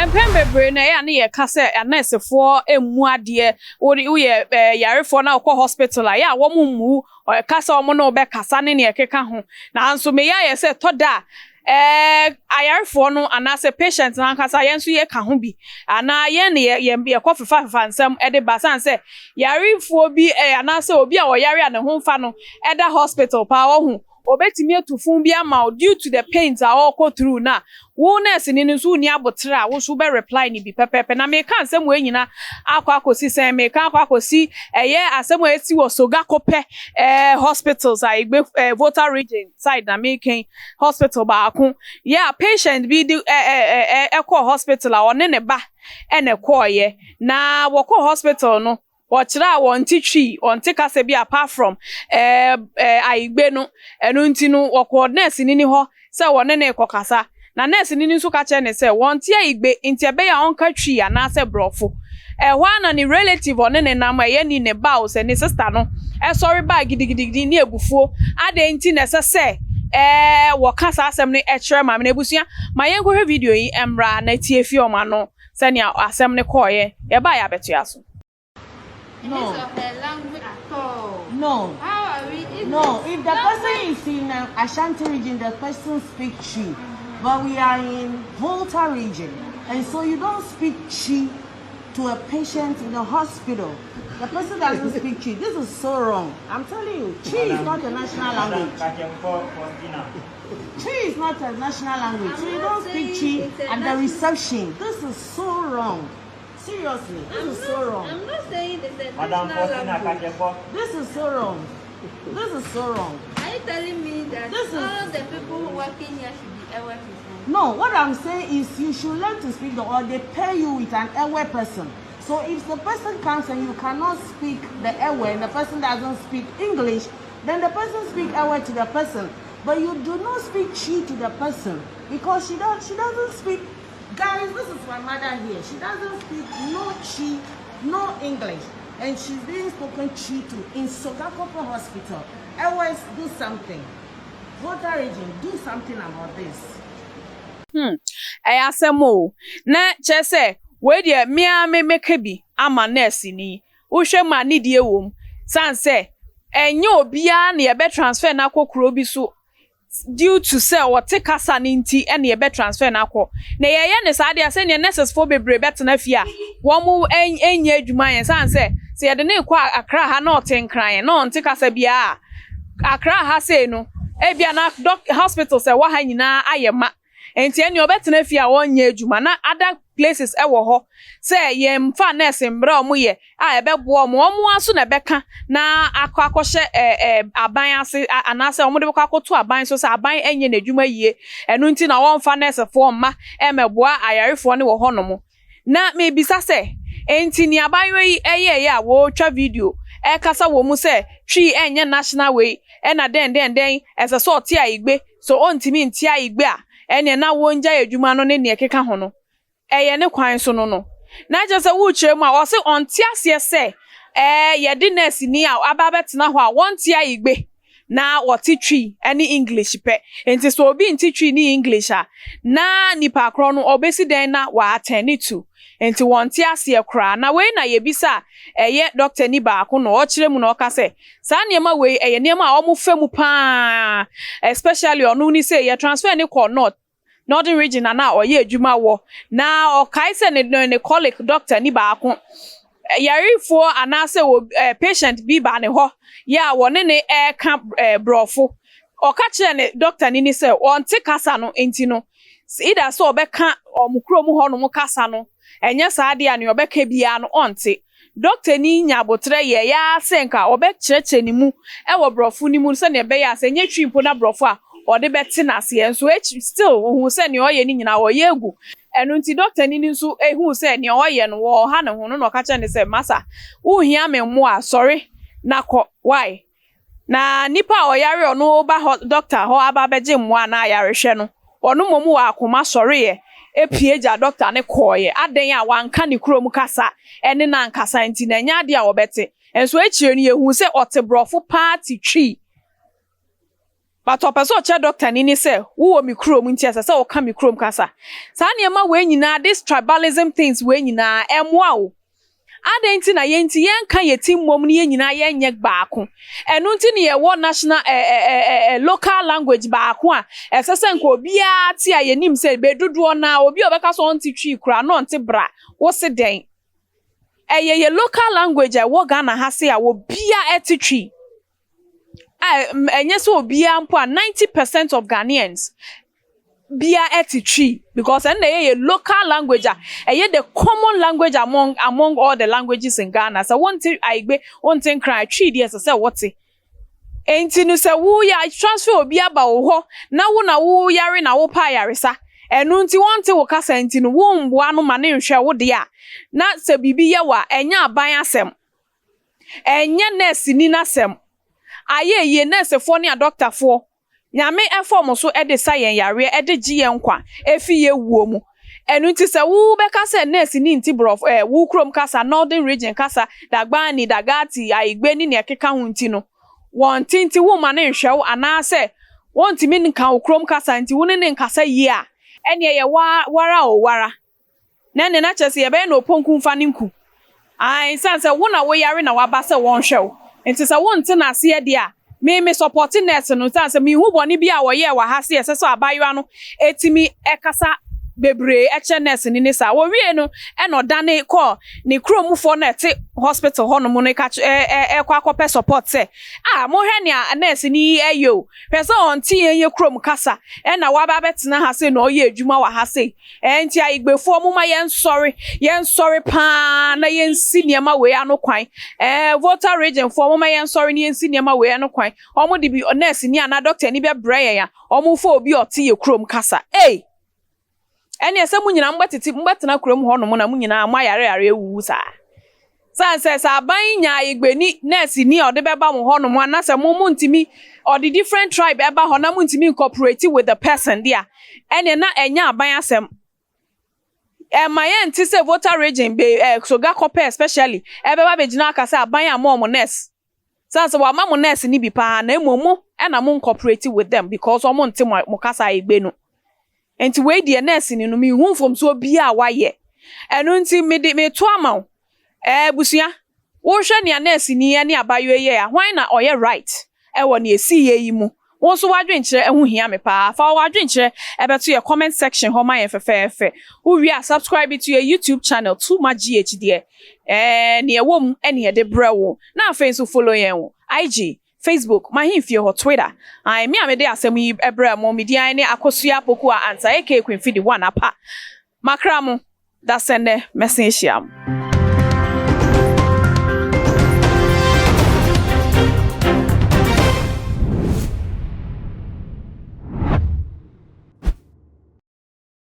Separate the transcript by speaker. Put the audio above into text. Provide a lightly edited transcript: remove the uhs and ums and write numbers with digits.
Speaker 1: Mpɛn bebree no, ɛyɛ a ne yɛka sɛ anɛɛsefoɔ mmu adeɛ. Woyɛ yarefoɔ na wokɔ hospital a, ɛyɛ a wɔn mmu ɔka sɛ wɔn ne wo bɛkasa ne nea ɛkeka ho. Nanso meyɛ ayɛ sɛ ɛtɔ da a, ayarefoɔ no anaasɛ patient no ankasa yɛn nso yɛka ho bi anaa yɛn ne yɛ yɛkɔ fefafefa nsɛm de ba, san sɛ yarefoɔ bi anaasɛ obi a ɔyare a ne ho mfa no ɛda hospital paa, ɔho obetumi atu fun bi ama wo due to the pains a ɔrekɔ through, na wo nurse ni no nso wonni abotire a wo nso wobɛ reply ne bi pɛpɛɛpɛ. Na meka nsɛm wei nyinaa akɔ akɔsi sɛn? Meka akɔ akɔsi ɛyɛ asɛm a esi wɔ Sogakope hospitals a Egbe Volta Region side. Na meka hospital baako yɛ a patient bi de ɛɛ ɛɛ ɛkɔ hospital a ɔne ne ba ɛna ɛkɔɔyɛ. Na wɔkɔ hospital no, wɔkyerɛ a wɔnte Twi, wɔnte kasa bi apart from ɛɛ ɛɛ Ayigbe no. Ɛno nti no, wɔkɔ nurse ni ni hɔ sɛ wɔne ne kɔ kasa, na nurse ni nso ka kyerɛ ne sɛ wɔnte Ayigbe, nti ɛbɛyɛ a ɔnka Twi anaasɛ Borɔfo. Ɛhɔ ara na ne relative ɔne ne nam, ɛyɛ ni ne ba o sɛ ne sister no, ɛsɔre baa gidigidigidi ne ebufuo adeɛ nti na ɛsɛ sɛ wɔka saa asɛm no ɛkyerɛ maame no ebusua. Ma yɛn kɔhwɛ video yi mmra na tie fi ɔmo ano sɛnea asɛm no kɔɔyɛ. Yɛbaa yɛ abɛtoa so.
Speaker 2: No.
Speaker 3: His or her language at all.
Speaker 2: No.
Speaker 3: How are we? If
Speaker 2: No, if the person is in Ashanti Region, the person speak Twi. But we are in Volta Region. And so you don't speak Twi to a patient in the hospital. The person doesn't speak Twi. This is so wrong. I'm telling you, Twi is not a national language. Twi is not a national language. So you
Speaker 3: I'm
Speaker 2: don't
Speaker 3: not
Speaker 2: speak
Speaker 3: saying
Speaker 2: Twi
Speaker 3: it's a
Speaker 2: at the
Speaker 3: national-
Speaker 2: reception. This is so wrong. Seriously, this
Speaker 3: I'm
Speaker 2: is
Speaker 3: not,
Speaker 2: so wrong.
Speaker 3: I'm not saying it's a
Speaker 4: Madam
Speaker 3: national
Speaker 4: Faustina
Speaker 3: language.
Speaker 4: Kachefo.
Speaker 2: This is so wrong. This is so wrong.
Speaker 3: Are you telling me that
Speaker 2: This is-
Speaker 3: all the people working here should be Ewe people?
Speaker 2: No, what I'm saying is you should learn to speak the or they pair you with an Ewe person. So if the person comes and you cannot speak the Ewe and the person doesn't speak English, then the person speak Ewe to the person. But you do not speak Twi to the person because she doesn't speak. Guys, this is my mother here. She doesn't speak no Twi, no English. And she's being spoken Twi to in Sogakope Hospital. Ewes, do something. Volta Region, do something about this.
Speaker 1: Ɛyɛ asɛm o. Na kyerɛ sɛ wei deɛ, mmea me mɛka bi ama nurse ni. Wohwɛ mu a, ne deɛ wɔ mu san sɛ ɛnyɛ obiara na yɛbɛ transfer no akɔ kuro bi so due to sɛ wɔte kasa no nti ɛna yɛbɛ transfer no akɔ. Na yɛyɛ ne saa deɛ, sɛnea nurses foɔ bebree bɛtena fie a wɔn nyɛ adwuma yɛn, san sɛ yɛde ne kɔ Accra ha na ɔte Nkran na ɔnte kasa biara a, Accra ha sei no, ebia na doc hospital sɛ wɔ ha nyinaa ayɛ ma, nti ɛnea ɔbɛtena fie a wɔnyɛ adwuma. Na other places ɛwɔ hɔ sɛ yɛmfa nurse mbrɛ a wɔyɛ a ɛbɛboa wɔn, wɔn aso na ɛbɛka na akɔ akɔhyɛ ɛɛ ɛɛ aban ase anaasɛ wɔn de bɛkɔ akɔto aban so sɛ aban ɛnyɛ n'adwuma yie, ɛno nti na wɔmfa nursefoɔ mma ɛmɛboa ayarefoɔ no wɔ hɔnom. Na mebisa sɛ, nti nea abayewa yi ɛyɛɛyɛ a wɔretwa video ɛrekasa wɔ mu sɛ Twi ɛnyɛ national wei, ɛna dɛn dɛn dɛn, ɛsɛ sɛ ɔte Ayigbe so, ɔntumi nte Ayigbe a, ɛnea na wɔngya adwuma no ne nea ɛkeka ho no, ɛyɛ ne kwan so no na kyerɛ sɛ worekyerɛ mu a, ɔse ɔnte aseɛ sɛ yɛde nurse ni a aba abɛtena hɔ a wɔnte Ayigbe na wɔte Twi ne English pɛ. Nti sɛ obi nte Twi ne English a, na nipa korɔ no ɔbɛsi dɛn na wɔatɛn to? Nti wɔnte aseɛ koraa. Na wei na yɛbisa a, ɛyɛ doctor ni baako na ɔkyerɛ mu na ɔka sɛ saa nneɛma wei ɛyɛ nneɛma a wɔn fɛ mu paa, especially ɔno ni sɛ yɛ transfer ne kɔ Northern Region na ɔyɛ adwuma wɔ. Na ɔkae sɛ ne colleague doctor ni baako, yarefoɔ anaasɛ wɔ patient bi ba ne hɔ yɛ a wɔne ne ɛɛka Borɔfo, ɔka kyerɛ ne doctor ni sɛ ɔnte kasa no, nti no either sɛ ɔbɛka ɔmo kurom hɔnom kasa no, ɛnyɛ saa deɛ a, nea ɔbɛka biara no ɔnte. Doctor ni nya abotire yɛ yaa sɛ nka ɔbɛkyerɛkyerɛ ne mu ɛwɔ Borɔfo no mu sɛnea ɛbɛyɛ a sɛ ɛnyɛ Twi mpo na Borɔfo a ɔde bɛte n'aseɛ nso akyi, still ohun sɛ nea ɔyɛ ne nyinaa ɔyɛ egu. Ɛno nti doctor ni nso ehu sɛ nea ɔyɛ no wɔɔha ne ho no, na ɔka kyerɛ ne sɛ, "Masa, wohia me mmoa, sɔre na kɔ." Why na nipa a ɔyare ɔno ba hɔ doctor hɔ aba abɛgye mmoa na ayarehwɛ no, ɔno mmom wɔ akoma sɔreɛ epie gya doctor ne kɔɔyɛ adan a wanka ne kurom kasa ɛne nankasa nti na ɛnyɛ adeɛ a wɔbɛte. Nso akyire no, yɛhu sɛ ɔte Borɔfo paa te Twi. But ɔpɛ sɛ ɔkyerɛ doctor ni ne sɛ wowɔ me kurom nti ɛsɛ sɛ woka me kurom kasa. Saa nneɛma wei nyinaa, this tribalism things wei nyinaa, ɛmmoa wo. Adɛn nti na yɛn nti yɛnka yɛ ti mmom ne yɛn nyinaa yɛnyɛ baako? Ɛno nti ne yɛwɔ national ɛ ɛ ɛ ɛ local language baako a ɛsɛ sɛ nka obiara te a yɛnim sɛ bɛdodoɔ naa obi a ɔbɛka sɛ ɔnte Twi koraa na ɔnte bra wo se dɛn. Ɛyɛ yɛ local language a ɛwɔ Ghana ha se a obiara ɛte Twi. A ɛnyɛ sɛ obiara mpo a, 90% of Ghanaians bia ɛte Twi because ɛno na ɛyɛ yɛ local language a ɛyɛ the common language among all the languages in Ghana. Sɛ wonte Ayigbe, wonte Nkran, Twi deɛ ɛsɛ sɛ wote. Nti no sɛ woyɛ transfer obi aba wo hɔ na wo na woyare na wopɛ ayaresa, ɛno nti wɔnte wo kasa nti no womboa no ma ne nhwɛ wo deɛ a, na sɛ biribi yɛ wo a, ɛnyɛ aban asɛm, ɛnyɛ nurse ni n'asɛm. Ayɛ yie, nursefoɔ ne adɔktafoɔ, Nyame ɛfɔ mo so ɛde sa yɛn yareɛ, ɛde gye yɛn nkwa efi yɛ wuo mu. Ɛno nti sɛ wobɛka sɛ nurse ni nti borɔfo wo kurom kasa, Northern Region kasa, Dagbani, Dagati, Ayigbe ne nea ɛkeka ho nti no wɔn ti nti wo ma ne nhwɛ wo, anaasɛ wɔntumi nka wo kurom kasa nti wo ne ne nkasa yie a, ɛneɛ yɛ wara o wara na ɛne na kyerɛ sɛ yɛbɛyɛ na oponku mfa ne nku ae nsan sɛ wo na woyare na waba sɛ wɔnhwɛ wo. Nti sɛ wonte n'aseɛ deɛ a, me support nurse no nsan sɛ mehu bɔne bi a wɔyɛɛ wɔ ha se ɛsɛ sɛ abayewa no etimi ɛkasa bebree ɛkyɛ nurse ni ne saa. Wɔwie no, ɛna ɔdane kɔɔ ne kuromfoɔ no ɛte hospital hɔnom no ka ɛ ɛ ɛkɔ akɔpɛ support sɛ a mohwɛ nea nurse ni ɛyɛ o, hwɛ sɛ ɔnte yɛn yɛ kurom kasa ɛna waba abɛtena ha sei na ɔyɛ adwuma wɔ ha sei. Nti Ayigbefoɔ, moma yɛnsɔre, yɛnsɔre paa na yɛnsi nneɛma wei ano kwan. Volta Region foɔ, moma yɛnsɔre na yɛnsi nneɛma wei ano kwan. Ɔmo de bi nurse ni anaa doctor ni bɛbrɛ yɛn a, ɔmo fa obi a ɔte yɛ kurom kasa. Ei, ɛne sɛ mo nyinaa mobɛtete mobɛtena kurom hɔnom na mo nyinaa mo ayareyare awuwu saa. San sɛ aban nya Ayigbeni nurse ni a ɔde bɛba mo hɔnom anaasɛ mo ntumi ɔde different tribe ɛba hɔ na mo ntumi incorporate with the person deɛ, ɛne na ɛnyɛ aban asɛm. Ɛma yɛn ti sɛ Volta Region be Sogakope especially ɛbɛba abɛgyina aka sɛ aban ama ɔmo nurse san sɛ wama mo nurse ni bi paa na emu mo ɛna mo incorporate with them because ɔmo nte mo kasa Ayigbe no. Nti wei deɛ, nurse ni no, mihu mfomsoɔ bi a wayɛ. Ɛno nti mede meto ama wo. Busua, wohwɛ nea nurse ni ne abayewa yi yɛ a, hwan na ɔyɛ right ɛwɔ nea esi yɛ yi mu? Wɔn nso wadwenkyerɛ ɛho hia me paa. Fa wadwenkyerɛ ɛbɛto yɛ comment section hɔ ma yɛn fɛfɛɛfɛ. Wowie a, subscribe to your YouTube channel, Too Much GH deɛ, nea ɛwɔ mu ɛne yɛde brɛ wo. Na afei nso follow yɛn wɔ IG, Facebook, mahemfie hɔ, Twitter. Ayi me a mede asɛm yi ɛbrɛ mo, me din ne Akosua Poku a Ansa, aka Queen Fidi One Apa. Makra mo dasɛnɛ, mɛsen ahyia mo.